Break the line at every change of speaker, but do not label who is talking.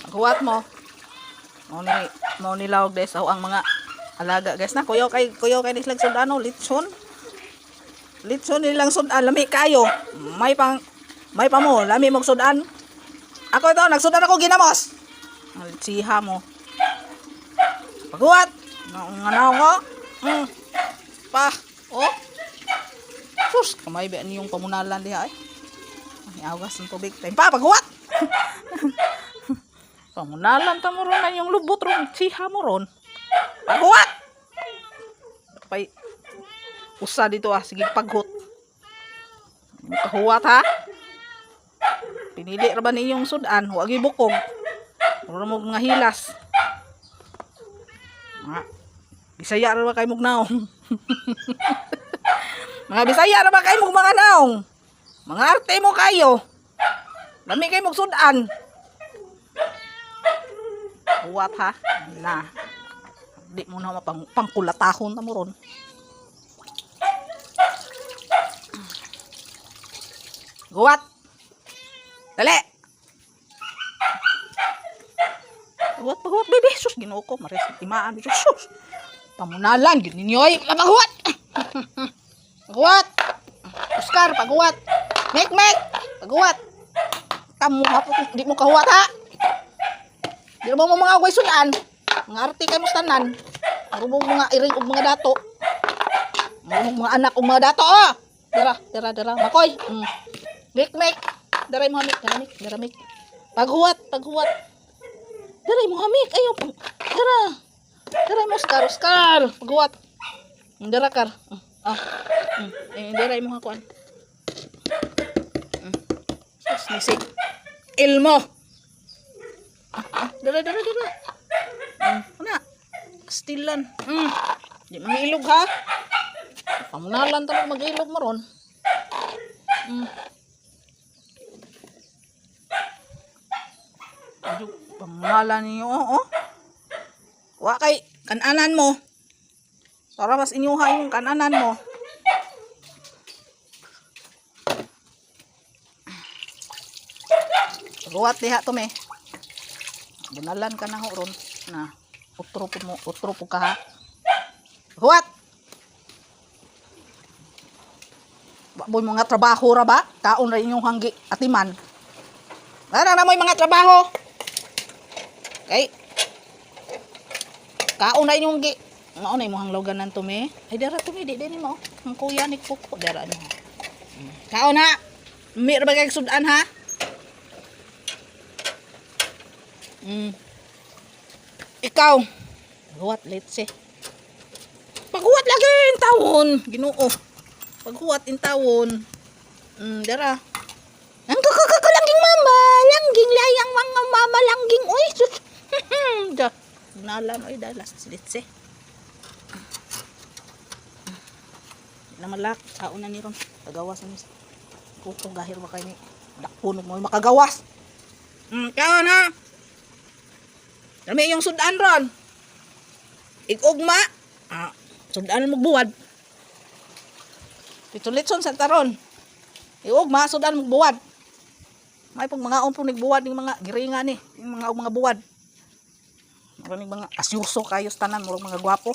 Paghuwat mo. Mao ni lawag guys ang mga alaga guys na kuyaw kay nilang sundano litson. Litson nilang sudan lami kayo. May pa mo lami mong sudan. Ako ito nagsudan ako ginamos. Ang litsiha mo. Paghuwat. Nga ko. Pa. Oh. Sus, kamay ba niyong pamunalan diha ay. Ay, agas ng tubig. Time pa, paghuwat. Pamunalan ta mo ron na yung lubot ron. Siha mo ron. Paghuwat! Pay, usa dito ah. Sige, paghut. Kahuwat ha. Pinili ra ba ninyong sudan? Huwag ibukog. Mura mo mga hilas. Mga Bisaya ra ba kay mog naong? Mga Bisaya ra ba kay mog mga naong? Mga arte mo kayo. Lami kay mog sudan. Huwat ha. Na. Di mo na mapang pangkulatahon na mo ron. Guwat. Dali. Guwat, paghuwat, baby. Sus, Ginoo ko. Maris, timaan. Sus, sus. Pamunalan, gid ninyo ay. Paghuwat. Paghuwat. Oscar, paghuwat. Mek, mek. Paghuwat. Kamu ha, di mo kahuwat ha. Di mo mga away sudan. Mga arte kay mo tanan. Marubong mga iring og mga dato. Marubong mga anak og mga dato. Oh! Dara, dara, dara. Makoy. Mek, mek. Daray mo hamik, dara mik, dara mik. Paghuwat, paghuwat. Daray mo hamik. Ayaw. Dara. Daray mo Oscar, Oscar. Paghuwat. Dara kar. Ah. Eh, daray mo hakuan. Sus, nisig. Ilmo. Ah, dara, dara, dara. Ana. Stilan. Di mangilog ha. Pamunalan ta mo magilog mo ron. Ayun, pamunalan niyo, oh, oh. Wa kay kananan mo. Para mas inyuha yung kananan mo. Paghuwat diha to me. Bunalan ka na ho ron. Na. Utro po mo, utro po ka ha. Huwat! Boy mga trabaho ra ba? Kaon ra inyong hanggi atiman. Wala na mo'y mga trabaho. Okay. Kaon ra inyong gi. Mao na imong hanglogan nan tumi. Ay dara tumi di din mo. Ang kuya ni Kuko dara mo. Kaon na. Mi ra ba kay sudan ha? Ikaw. Paghuwat, let's see. Paghuwat lagi in tawon. Ginoo. Paghuwat in tawon. Dara. Ang kakakalangking mama, langging layang mga mama langging. Uy, sus. Da. Nalan oy da last let's see. Di na malak, kaon na ni ron. Tagawas na ni. Kuko gahir ba kay ni. Dakpunog mo makagawas. Kaon ha. Dami yung sudan ron. Igugma. Ah, sudan mo buwad. Litson-litson sa taron. Igugma, sudan mo buwad. May pag mga umpong nagbuwad ng mga giringa ni, yung mga buwad. Maraming mga asyuso kayo sa tanan, murag mga gwapo.